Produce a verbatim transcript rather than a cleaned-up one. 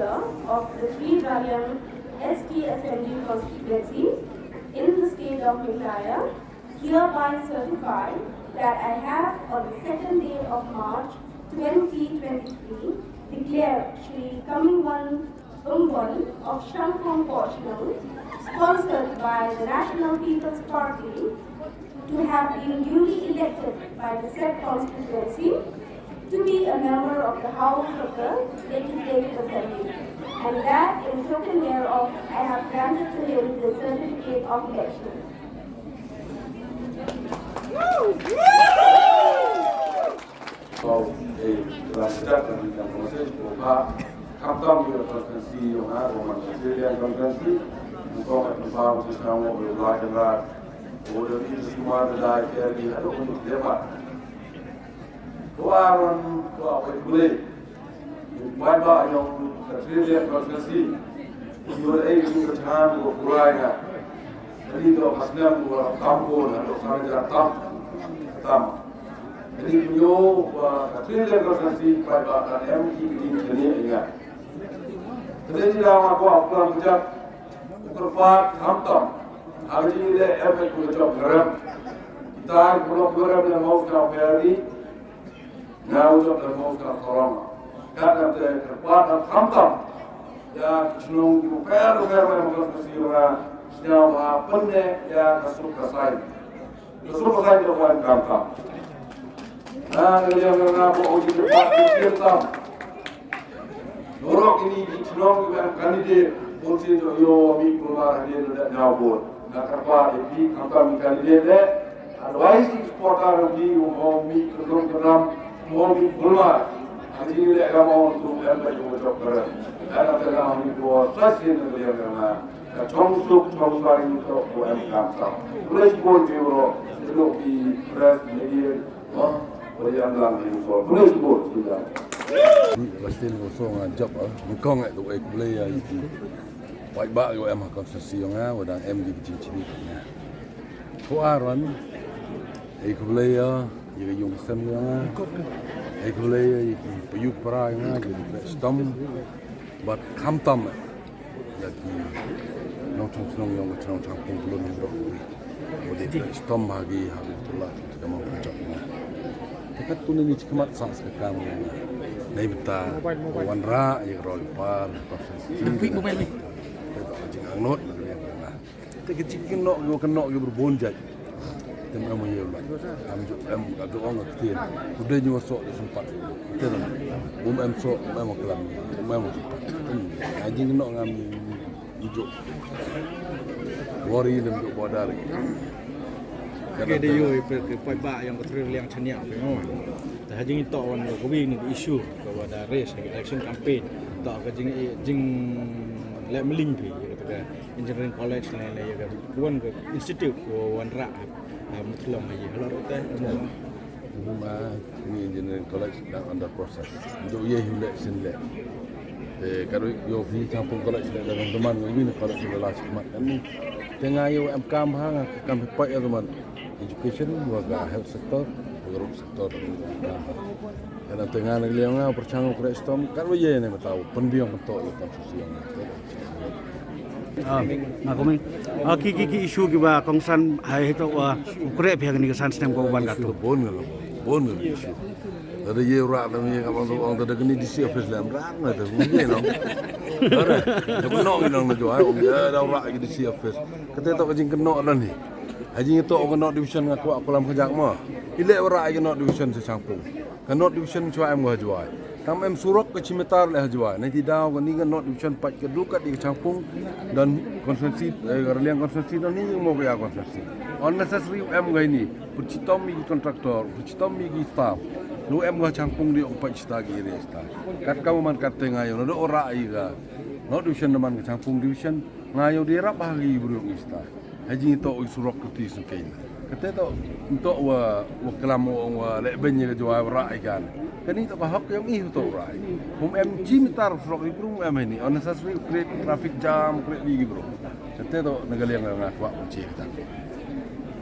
of the Sri Raliang S T Assembly Constituency in the state of Meghalaya, hereby certify that I have, on the second day of March twenty twenty-three, declared Shri Comingone Ymbon of Shangpung Pohchnong, sponsored by the National People's Party, to have been duly elected by the said constituency to be a member of the House of the Legislative Assembly, and that in token thereof I have granted to him the certificate of election. Ko, eh, ram sejak kan kita ko masa ko ba, khamtam ki constituency yong nga, ko man Australian constituency, ko ka tempat di sana ko la jera, ko dari semua dari kiri ada untuk debat. Ko aron, ko apa boleh. Bai ba yong ka Australian constituency. Yong ai ku ka chan ko kurai nga. Ani to ka snem ko tam ko na to sa ja tam. Tam. Ani ku yo ba ka Australian constituency bai ba ka em ki ki ni ni nga. Tadi ji la ma ko apa kerja. Kyrpad khamtam. Ha ka jingïaleh em ka jop ngarem. Kita ki block ngarem na mau ka peri. Nga u jop na mau ka forum. Kat na te kyrpad khamtam. Ya ki chnong ki pher pher na mau ka siwa. Sñiaw ha pynne ya ka suk ka sai. Ka suk ka sai ka wan khamtam. Na ka liang na na ko u jop kyrpad khamtam. Norok ini ki chnong ki em candidate, bun sien jooh yoh mih kulmar hadien da ñiaw vote. Na kyrpad i phi khamtam i candidate le, advice i supporter ki u mo mih kynrum kynram, mo mih kulmar. Ka jingleh ka mo tu em ka jooh jop kren. Da ka te ka mih ko sa sien ka liang ka na. Ka chong suk chong sari to ko em khamtam. Please support ki bro, ki press, media, Pasti ko song a job a. Mukong e tu e khublei ya i ki. Paidbah yow em ha constituency yong nga, wa dang em ki jingchini nga. Ko aron e khublei ya, ya yung sem yong nga. E khublei ya i ki payu para yong nga, ya ki stom. Bad khamtam e. Ya ki nongchong chnong yong ka chnong Changpung Pulun Hynrok. Wa di stom ha ki ha ki tula ki ka mang ka jop na. Te kat tu ni chi khmat sa ska kam na. Nei bynta wanrah ya ka roi par ka sensitive. Te ka jingangnud na ka liang na. Te ka jingkynnoh ki wa kynnoh ki wa bun jait. Te em wa ye u lait. Am ju em ka ju ong ka ktien. Ku de ñu wa soh de sumpat. Te na. Um em soh, um em wa klam. Um em wa sumpat. Te na. Ka jingkynnoh ngam ju. Worry lem ju border. Ka de yo i pe, ke paidbah yong ka Three Liang Chaniah pe mo. Te ha jingtoh wan ka wi ni issue ka wa da raise ha ka election campaign. Toh ka jing, jingleh mylliñ phi ya ka Engineering College ne, ne ya ka wan ka institute ko wanrah ha Muthlong ha ye. Halor te. Ma ni Engineering College dang under process. Ndu ye hu leh sin leh. Te ka ru yo phi Changpung College leh dang teman ngi ni college leh la chi khmat kan ni. Te nga yo em kam ha nga kam poi ya teman. Education, wa ka health sector, wa ka road sector. Ka na te nga na ka liang nga, pyrchang u kreh stom, kat wa ye ne mataw, pynbiang pyntoh ya constituency yong nga. Ah, nga komen. Ah, ki, ki, ki issue ki wa kongsan, hai hito wa, u kreh phi ha kani ka san snem ko wan ka tu. Bun nga, bun nga issue. Tada ye rah, tada ye ka bang tu, ong tada kani D C office lem, rah nga tu, ye no. Tada, da kynnoh ki nong na jooh, ong ye da rah ki D C office. Kata to ka jingkynnoh na ni. Ha jingtoh ka North Division nga kwah kolam ka jak mo. I leh wa rah i ka North Division sa Changpung. Ka North Division chwa em wa ha Jowai. Tam em surok ka chimetar leh ha Jowai. Nei ti daw ka ni ka North Division pait ka du kat i ka Changpung. Don constituency, eh, ka Raliang constituency don ni mo ka ya constituency. Unnecessary em ka ini. Pyrchitom i ki contractor, pyrchitom i ki staff. Lu em wa ha Changpung di ong pait chita ki area chita. Kat ka man kat te nga yo, na do rah i ka North Division na man ka Changpung Division. Nga yo di rap ha ki bru i chita. Ha jingtoh i surok ka ti sengkei. Kata to, toh wa, wa klam wa, wa leh beiñ ya ka Jowai wa rah i kan. Kani to ka hok yong i toh rah i. Um em chimetar surok i bru em ini. Unnecessary create traffic jam, create di ki bru. Kata to na ka liang nga kwah pynche kata.